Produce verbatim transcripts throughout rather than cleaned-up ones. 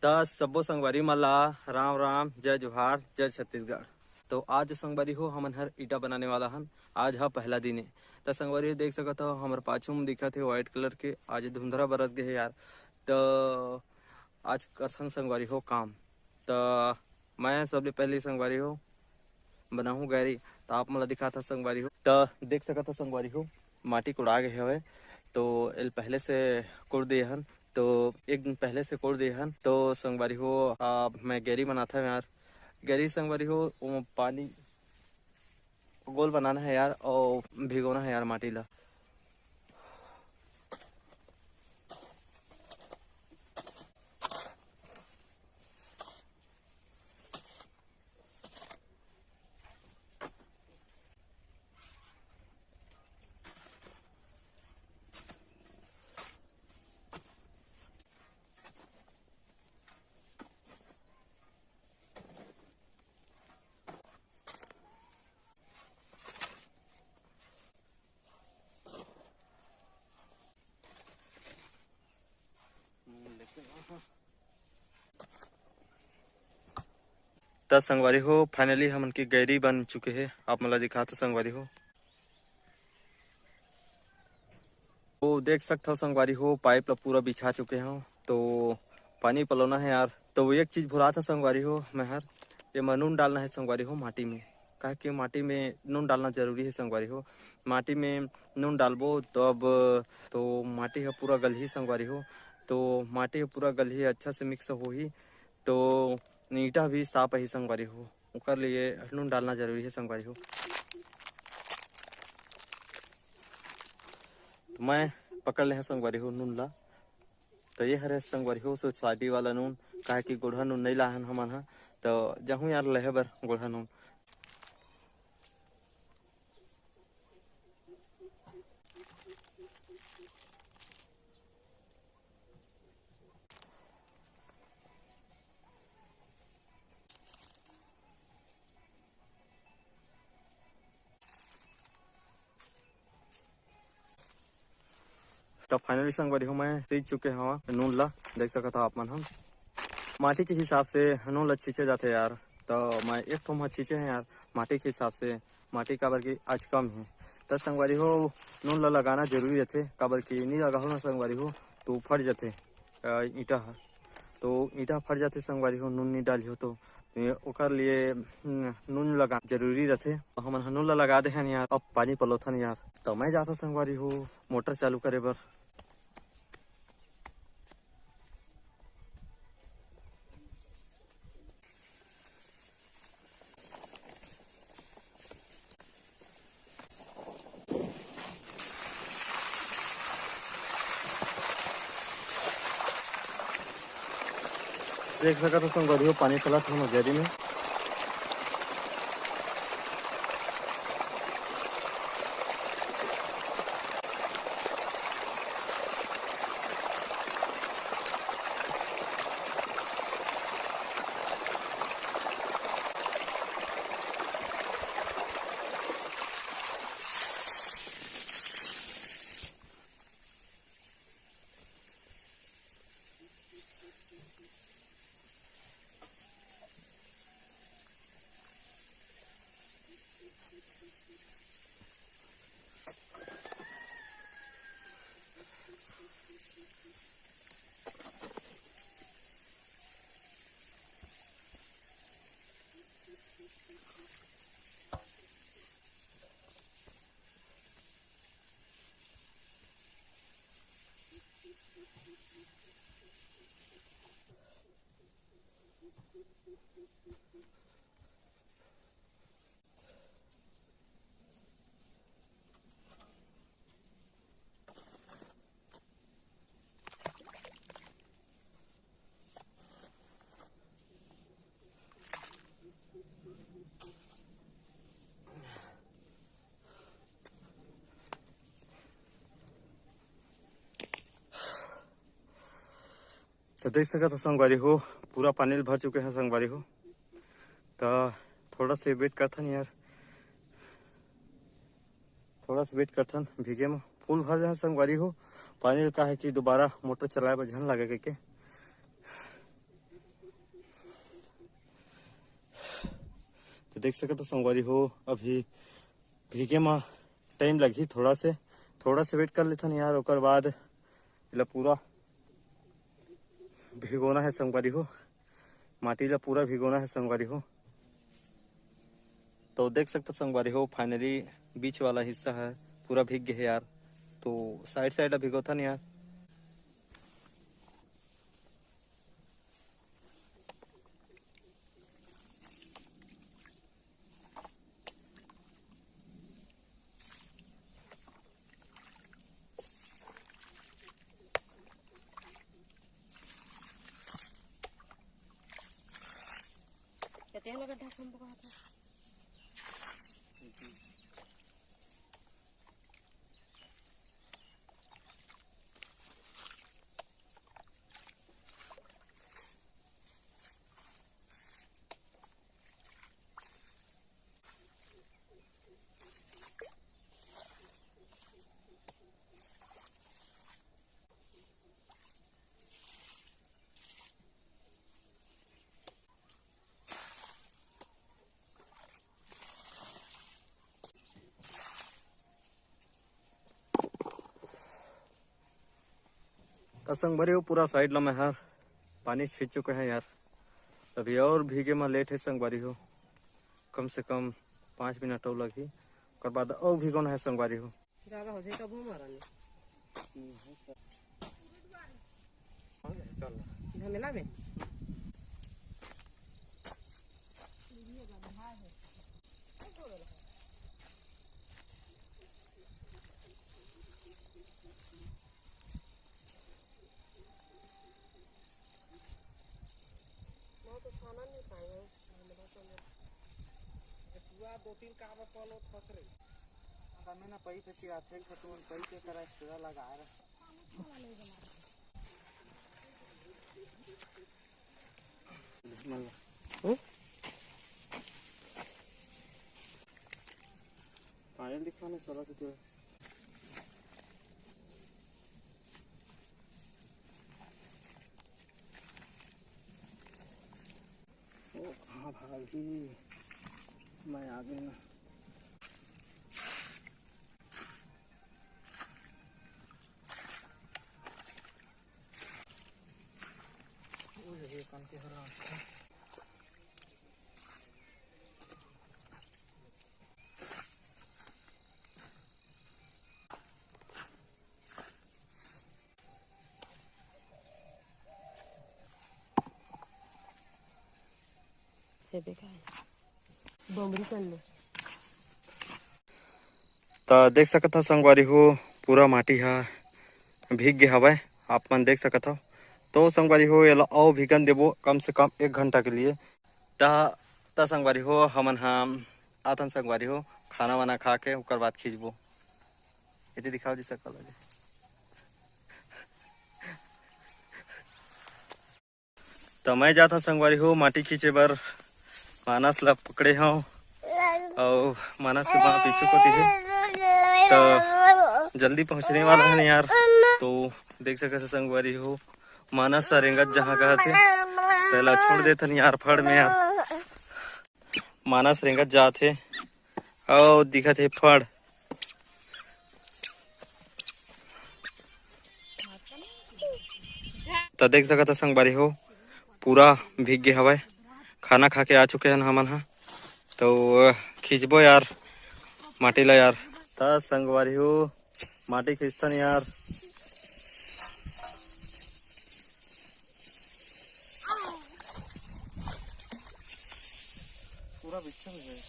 त सब्बो संगवारी मन ला राम राम, जय जोहार, जय छत्तीसगढ़। तो आज संगवारी हो, हमन हर ईटा बनाने वाला हन। आज ह पहला दिन ए। त संगवारी हो, देख सकत हो, हमर पाछू में दिखत हे व्हाइट कलर के, आज धुंधरा बरस गे हे यार। त आज करथन संगवारी हो काम। त मैं सबले पहले संगवारी हो बनाहूँ गैरी, त आप मन ला दिखात हन संगवारी हो। त देख सकत हो संगवारी हो, माटी कोड़ा गे हवय, तो एल पहले से कोड़ दे हन। तो एक दिन पहले से कोड़ दे हन। तो संगवारी हो, आ, मैं गैरी बनात हव यार। गैरी संगवारी हो, ओमा पानी गोल बनाना है यार, और भिगोना है यार माटी ला। त संगवारी हो, finally हमन के गैरी बन चुके हे। आप मन ला दिखात हव संगवारी हो। तो देख सकथव संगवारी हो, पाइप ला पूरा बिछा चुके हव। तो पानी पलोना है यार। तो एक चीज भुलात हव संगवारी हो, मैं हर एमा नून डालना है संगवारी हो माटी में, काहे कि माटी में नून डालना जरूरी है संगवारी हो। माटी में नून डालबो तब तो माटी ह पूरा गलही संगवारी हो। तो माटी ह पूरा गलही, अच्छा से मिक्स होही, तो ईंटा भी साफ आही संगवारी हो। ओकर लिए नून डालना जरूरी है संगवारी हो। तो मैं पकड़ ले हव संगवारी हो नून ला। तो ये हरे संगवारी हो सोसाइटी वाला नून, काहे कि गोड़हा नून नहीं लाहन हमन ह। तो जाहूँ यार लेहे बर गोड़हा नून। तो finally संगवारी हो, मैं सींच चुके हव नून ला। देख सकत हव आप मन ह, माटी के हिसाब से नून ला छींचे जाथे यार। तो मैं एक ठो म छींचे हे यार, माटी के हिसाब से, माटी काबर कि आज कम हे। त संगवारी हो, नून ला लगाना जरूरी रथे, काबर कि नी लगाहू ना संगवारी हो, तो फट जथे, अ, ईंटा ह। तो ईंटा फट जाथे संगवारी हो, नून नी डालिहो तो। ये ओकर लिए, हम्म, नून लगाना जरूरी रथे। हमन ह नून ला लगा दे हन यार, अब पानी पलोथन यार। तो मैं जाथव संगवारी हो मोटर चालू करे बर। देख सकत हो संगवारी हो, पानी पलत हे मोर गैरी में। तो देख सकत हो संगवारी हो, पूरा पानी ल भर चुके हैं संगवारी हो। तो थोड़ा से वेट करथन यार, थोड़ा से वेट करथन, भीगे में फुल भर जाए संगवारी हो। पानी ल का है कि दोबारा मोटर चलाए बर झन लगे के, के। देख सकत हो संगवारी हो, अभी भीगे म टाइम लगही थोड़ा से, थोड़ा से वेट कर लेथन यार। ओकर बाद एला पूरा भिगोना है संगवारी हो, माटी ला पूरा भिगोना है संगवारी हो। तो देख सकत हो संगवारी हो, फाइनली बीच वाला हिस्सा है पूरा भीग गए है यार। तो साइड साइड ला भिगोथन यार। त संगवारी हो, पूरा साइड ला मैं हर पानी खींच चुके हैं यार। अभी और भीगे में लेट है संगवारी हो, कम से कम पाँच मिनट और लगही, ओकर बाद और भिगोना है संगवारी हो। ज्यादा हो जाए तब हमारा नहीं। झमेला में। मैं तो छाना नहीं पाए हैं, झमेला तो नहीं। ये पूरा दो तीन काबर पलो फंस रही। हमें ना पैसे पिराथे, तो तुम पैसे करा, पूरा लगा रहे। हम्म? पायल दिखाने चला तो तेरा। ओ, कहाँ भागी? मैं आ गया ना। ओ, ये कान के हरा। त देख सकत हव संगवारी हो, पूरा माटी ह भीग गे हवय, आप मन देख सकत हव। तो संगवारी हो, एला अउ भीगन देबो कम से कम एक घंटा के लिए। त, त संगवारी हो, हमन ह आथन संगवारी हो, खाना वाना खा के ओकर बाद खींचबो। एती दिखाओ जी सकल ल। त मैं जात हव संगवारी हो माटी खींचे बर, मानस ला पकड़े हव अउ मानस के माँ पीछू कोती हे, त जल्दी पहुँचने वाला हन यार। तो देख सकत हव संगवारी हो, मानस ह रेंगत जहाँ कहत हे, तेला छोड़ देथन यार फड़ में यार। मानस रेंगत जात हे अउ दिखत हे फड़। त देख सकत ह संगवारी हो, पूरा भीग गे हवय। खाना खा के आ चुके हन हमन ह, तो खींचबो यार माटी ला यार। त संगवारी हो, माटी खींचथन यार। पूरा बिच्छू हो गया।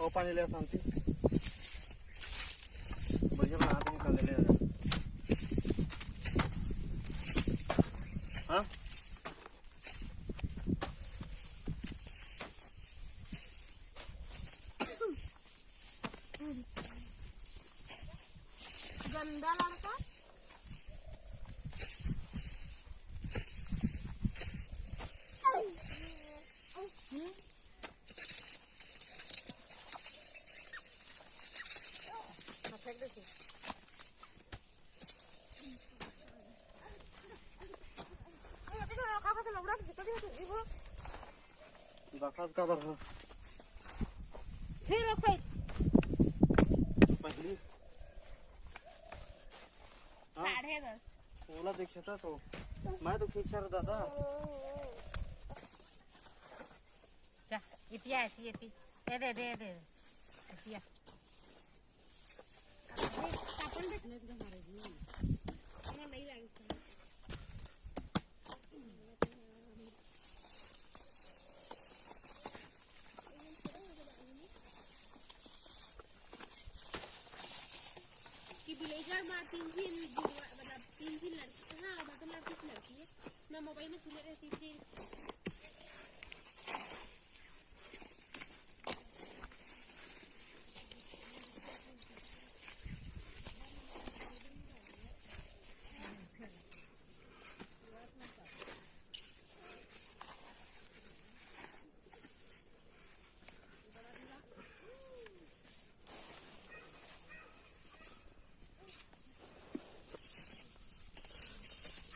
ओ पानी ले आ शांति। बढ़िया बना दे, निकाल ले, ले आ जा। हाँ? गंदा लड़का। रखत काबर ह? फिर रखो। पहली। हाँ। साढ़े दस। ओला देखे था तो। मैं तो खींच रहा दादा। जा, इतिया, इतिया, इतिया। ए दे, दे, दे। इतिया। कि विलेजर में तीन झिन जुड़वा, मतलब तीन झिन लड़की, हाँ, मतलब कुछ लड़की है, मैं मोबाइल में सुने रहती थी।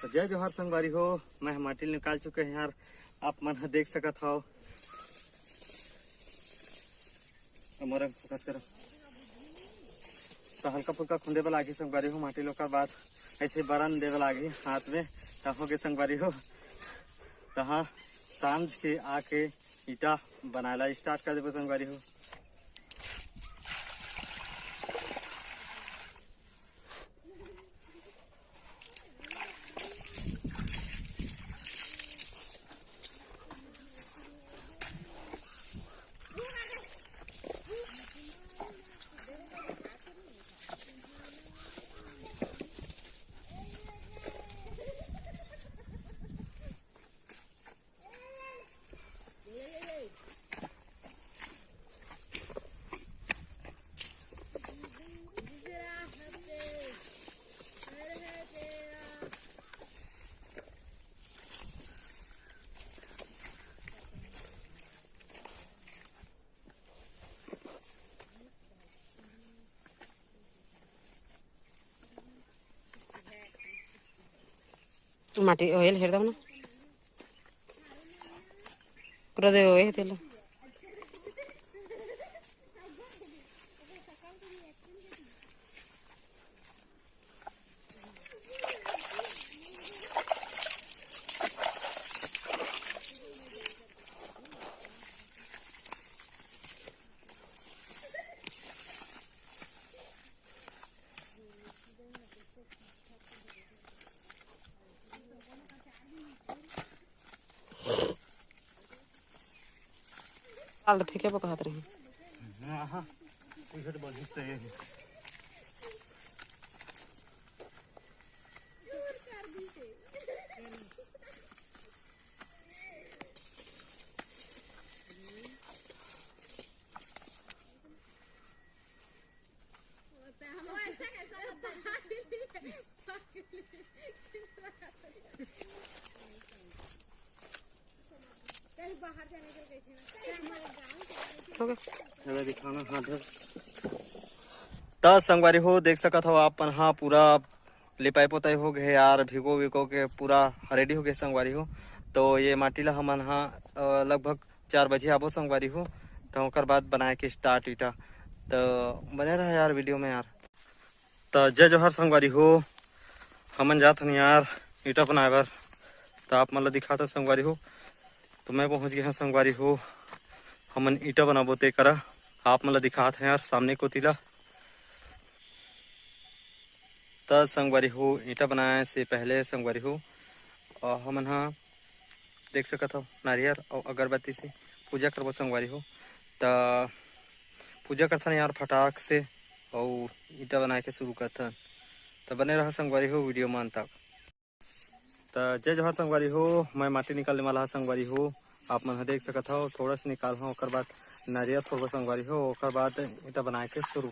तो जय जोहार संगवारी हो, मैं ह माटी ल निकाल चुके हैं यार, आप मन ह देख सकत हव। अब मोर फोकस करो। तो हल्का फुल्का खुंदे वाला आगे संगवारी हो, माटी ल ओकर बाद ऐसे बरन दे वाला आगे हाथ में, तो हो गए संगवारी हो। तो हाँ, सांझ के आके ईटा बनाए ला स्टार्ट कर देबो संगवारी हो। माटी ओइल हेर दो ना। पूरा दे ओए तेला। काल तो फेंके बर कहत रही। हाँ, हाँ। उहे तो बढ़िया से हे। हो गया। अरे दिखाना, हाँ, धर। त संगवारी हो, देख सकत हो आप मन, हाँ, पूरा लिपाई पोताई हो गए यार, भिगो विगो के पूरा रेडी हो गए संगवारी हो। तो ये माटी ला हमन, हाँ, अ, लगभग चार बजे आबो संगवारी हो, त ओकर बाद बनाए के स्टार्ट ईटा। त बने रहा यार वीडियो में यार। त जय जोहार संगवारी हो, हमन जात हन यार ईटा बनाए बर। त आप मन ल दिखात हन संगवारी हो, त मैं पहुंच गए हन संगवारी हो, हमन ईटा बनाबो ते करा। आप मन ल दिखात हन यार सामने कोती ला। त संगवारी हो, ईटा बनाए से पहले संगवारी हो, अ, हमन ह देख सकत हव, नारियर अउ अगरबत्ती से पूजा करबो संगवारी हो। त पूजा करथन यार फटाक से, अउ ईटा बनाए के शुरू करथन। त बने रहा संगवारी हो वीडियो में अंत तक। त जय जोहार संगवारी हो, मैं माटी निकालने वाला हा संगवारी हो। आप मन ह देख सकत हव, थोड़ा सा निकाल हव, ओकर बाद नारियर फोड़बो संगवारी हो, ओकर बाद ईटा बनाए के शुरू।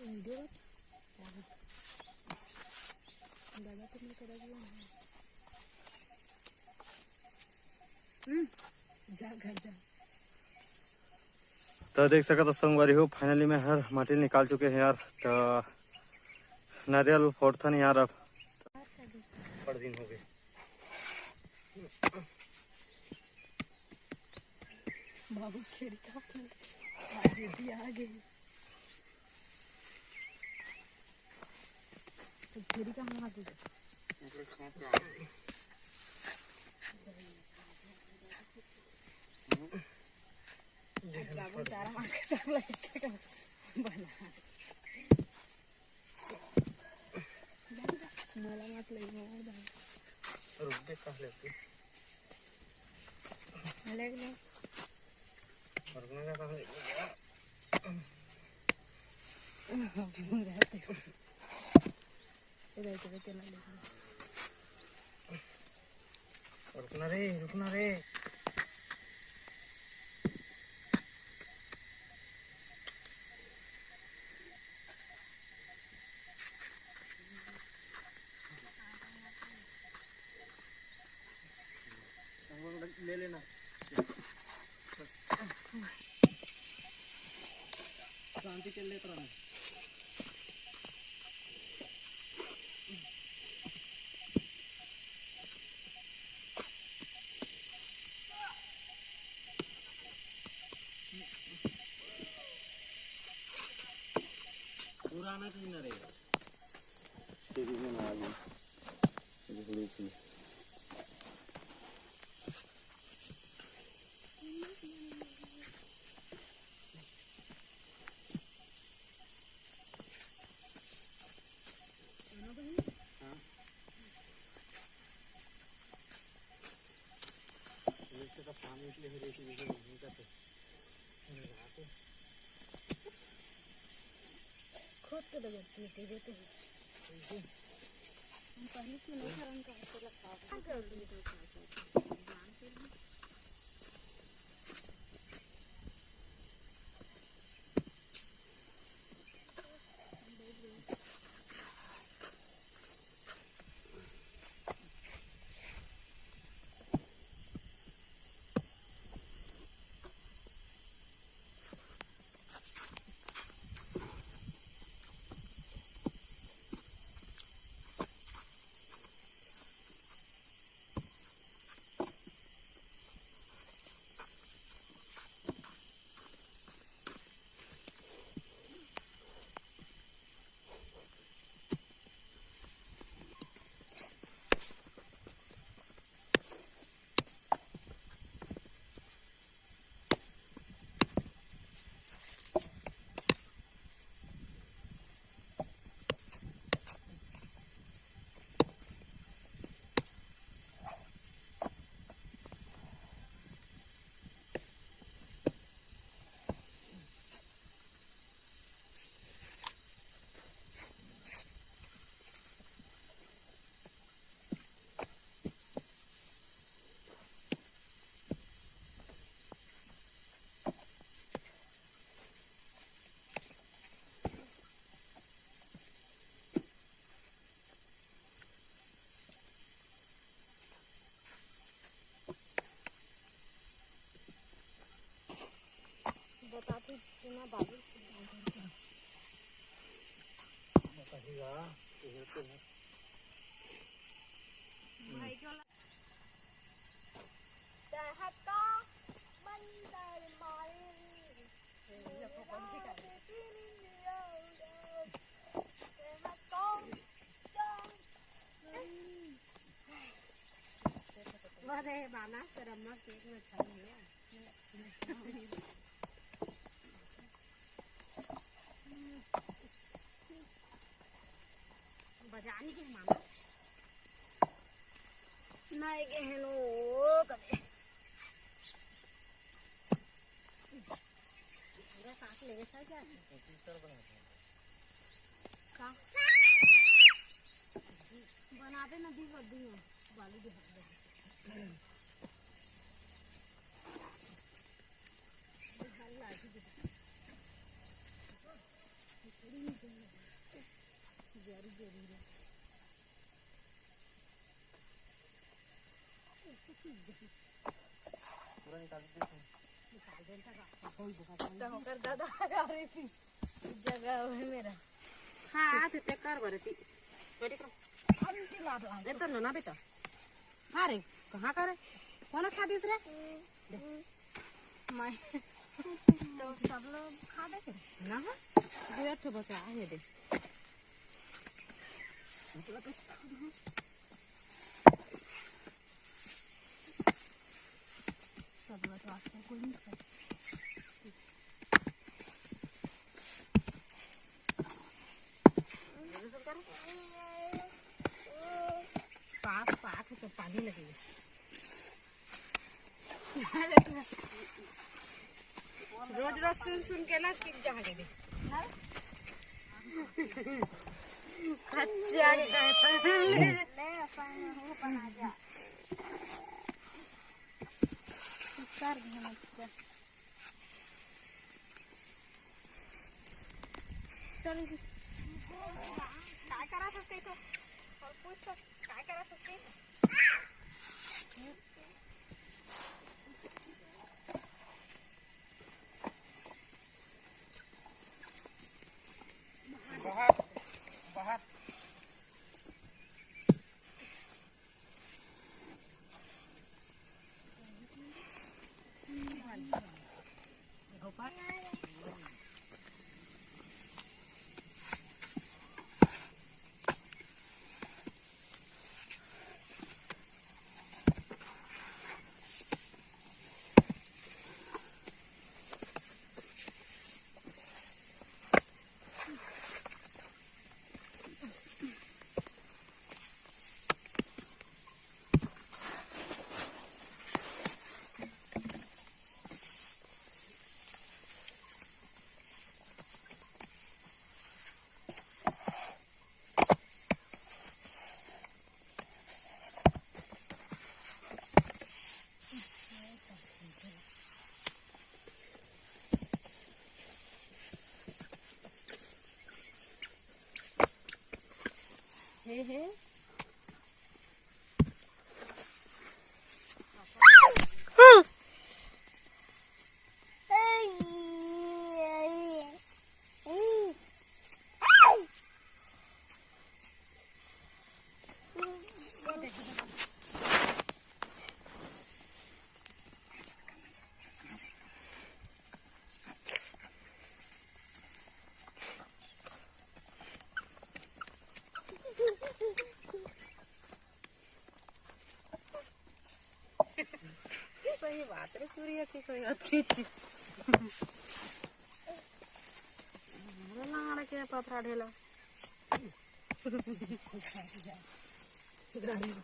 वीडियो बता। दादा तुमने करा दिया है। हम्म, जा घर जा। तो देख सकत हो संगवारी हो, finally मैं हर माटी निकाल चुके हैं यार। तो नारियल फोड़थन यार अब। बड़ दिन हो गए। बाबू छेरी का फूल। आज ये भी आ गई। तो छेरी का हाथ दे। बाबू तारा मार के सब लइका बना। मोला मत लइका, मोर भाई। रुक दे, कहाँ लेके? ले ले। रुकना का कहाँ लेके? रहते हो। इधर, इधर, इधर, इधर। रुकना रे, रुकना रे। ले लेना। शांति के लेत रहना। पूरा आना चाहिए ना रे। तेरी में आ गई। ये थोड़ी सी। हाँ। इसके तो पानी इसलिए फिर इसी वजह से नहीं करते। खुद के बजट की दे देते हैं। हम पहले से नहीं करन का, ऐसे लगता है। बताती कि मैं बाबू से बात करती हूँ। बताइएगा, ये तो है। भाई क्यों ला-, तहत का मंदिर माई। ये तो कौन सी गाड़ी? तहत का अरे बाना, तेरा अम्मा केक में छाई है। बजानी के मामा। नहीं के हेलो कबे। बनाबे न दी कर दी, बालू दे। पूरा निकाल दे। तो ओकर दादा आ रही थी। जगह है मेरा। हाँ, आते ते कर बरती। बैठ कर। हम की लाभ लाभ। ए तो ना बेटा। हाँ रे, कहाँ करे? कौन खा दिस रे? मैं। तो सब लोग खा दे के? ना हो। दो ठो बचा है दे। सब लोग तो आजकल कोई नहीं खाए। पास पास तो पानी लगे। रोज रोज सुन सुन के ना सीख जा गे। अच्छा, ये कहता है। ले, अपन हो बना जा। कर दे हम इसको। चल जी। काय करा सकते तो? और पूछ तो, काय करा सकते? बाहर, बाहर। हे, हे। सही बात रे, चूड़िया की कोई अच्छी चीज। लाड़ के पथरा ढेला।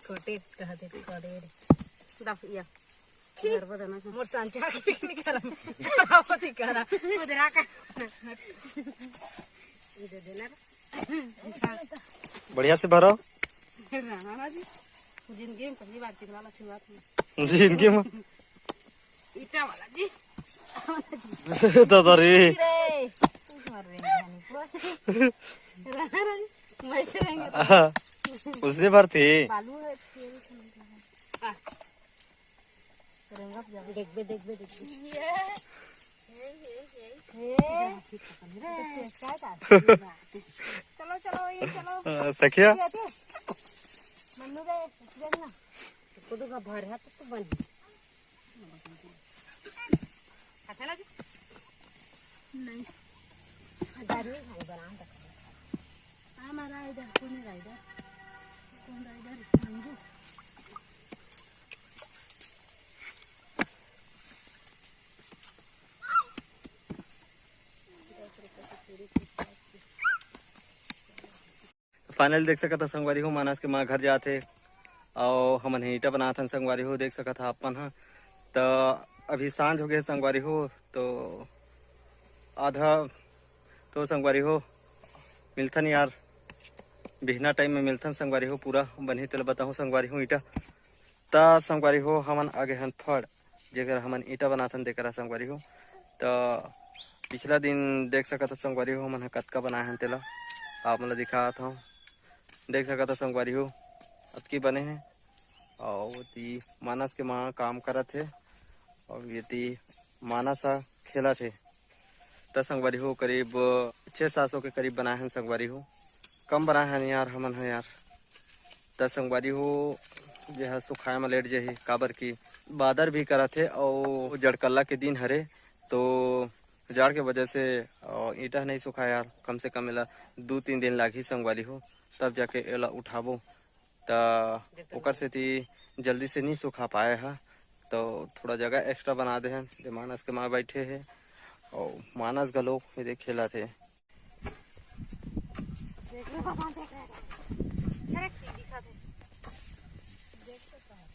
छोटे कहते थे, छोटे। दफिया। ठीक। घर बदलना था। मोर संचार के निकल। चलावती करा। खुदरा का। ये दे देना। बढ़िया से भरो। रहना ना जी। जिंदगी में पहली बार चिकना लक्ष्मी बात हुई। जिंदगी में। ईटा वाला जी। दादा रे। रे। मर रहे हैं जाने को। रहना ना जी। मैं से रहेंगे तो। हाँ। उसने भर थे। बालू है, तेल है। हाँ। रेंगत जा। देखबे, देखबे, देखबे। ये। ये, ये, ये। ये। रे, काय का? चलो, चलो, ये चलो। हाँ, सखिया। ये आते। मन्नू रे, देखना। खुद का भर है तो, तो बन। अच्छा ना जी? नहीं। गर्मी भाई बना सकते। हमारा इधर कौन है इधर? कौन है इधर? मंजू। Final देख सकत ह संगवारी हो, मानस के माँ घर जात हे अउ हमन ह ईंटा बनात हन संगवारी हो, देख सकत ह अपन ह। त अभी सांझ हो गे हे संगवारी हो, तो आधा। तो संगवारी हो, मिलथन यार, बिहना टाइम में मिलथन संगवारी हो, पूरा बनही तेला बताहूँ संगवारी हो ईटा। त संगवारी हो, हमन आगे हन फड़, जेकर हमन ईटा बनाथन तेकरा संगवारी हो। त पिछला दिन देख सकत हो संगवारी हो, हमन ह कतका बनाए हन तेला आप मन ल दिखात हव। देख सकत हो संगवारी हो, अतकी बने हे। अउ ओती मानस के माँ काम करत हे, अउ एती मानस ह खेलत हे। त संगवारी हो, करीब छः सात सौ के करीब बनाए हन संगवारी हो। कम बनाए हन यार हमन ह यार। त संगवारी हो, जे ह सुखाए म लेट जही, काबर कि बादर भी करत हे अउ जड़कल्ला के दिन हरे, तो जाड़ के वजह से, अ, ईंटा नहीं सुखाए यार। कम से कम एला दू तीन दिन लागही संगवारी हो, तब जाके एला उठाबो। त ओकर सेती जल्दी से नहीं सुखा पाए ह, तो थोड़ा जगह एक्स्ट्रा बना दे हन, जे मानस के माँ बैठे हे अउ मानस घलो एदे खेलत हे। देख लो बाबा, देख रहा है। छरक के दिखा दे। देख तो कहाँ।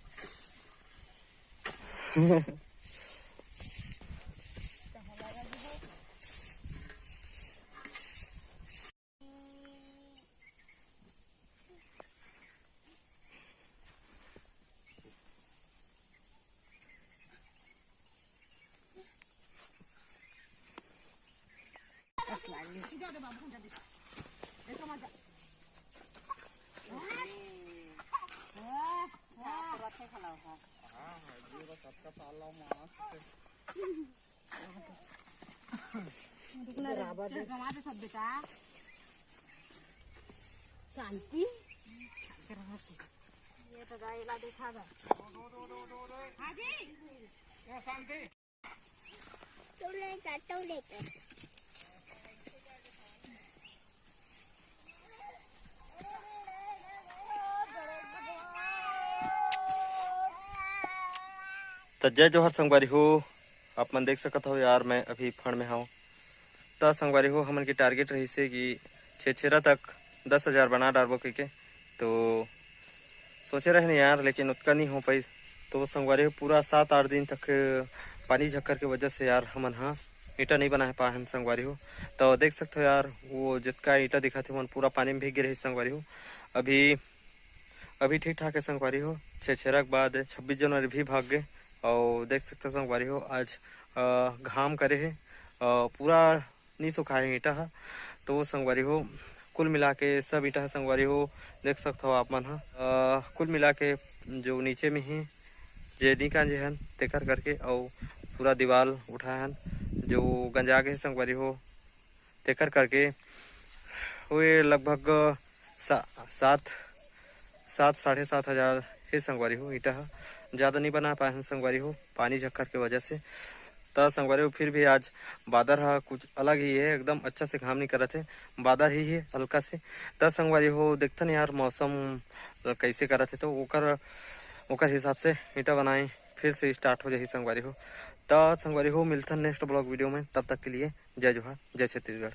कस लागिस। देखो मजा। हाँ, हाँ, हाँ। हाँ, हाँ, ये बस सबका पाला मस्त। रुक ना रे, चल, गवा दे सब बेटा। शांति। ये तो गाय ला देखा गा। हाँ जी। त जय जोहार संगवारी हो, आप मन देख सकत हव यार, मैं अभी फंड में हव। त संगवारी हो, हमन के टारगेट रहिस हे कि छेरछेरा तक दस हजार बना डारबो कहिके। तो सोचे रहेन यार, लेकिन ओतका नहीं हो पाइस। तो संगवारी हो, पूरा सात आठ दिन तक पानी झक्कर के वजह से यार हमन ह ईंटा नहीं बना पाए हन संगवारी हो। तो देख सकते हो यार, वो जितका ईंटा दिखत हे, मन पूरा पानी में भीग गे रहिस संगवारी हो। अभी, अभी ठीक ठाक है संगवारी हो। छेरछेरा के बाद छब्बीस जनवरी भी भाग गए। और देख सकते हो संगवारी हो, आज, अ, घाम करे हे, अ, पूरा नहीं सुखाए हे ईंटा ह। तो संगवारी हो, कुल मिला के सब ईंटा ह संगवारी हो, देख सकत हो आप मन ह। अ, कुल मिला के जो नीचे में ही जे नी कांजे हन, तेकर करके अउ पूरा दीवाल उठाए हन, जो गंजा गे हे संगवारी हो, तेकर करके हुए लगभग सा-, सात, सात, साढ़े सात हजार हे संगवारी हो, ईंटा ह। ज़्यादा नहीं बना पाए हन संगवारी हो, पानी झक्कर के वजह से। त संगवारी हो, फिर भी आज बादर ह कुछ अलग ही हे, एकदम अच्छा से घाम नहीं करत हे, बादर ही हे हल्का से। त संगवारी हो, देखथन यार मौसम कैसे करत हे, तो ओकर, ओकर हिसाब से ईंटा बनाए फिर से स्टार्ट हो जाही संगवारी हो। त संगवारी हो, मिलथन नेक्स्ट ब्लॉग वीडियो में, तब तक के लिए जय जोहार, जय छत्तीसगढ़।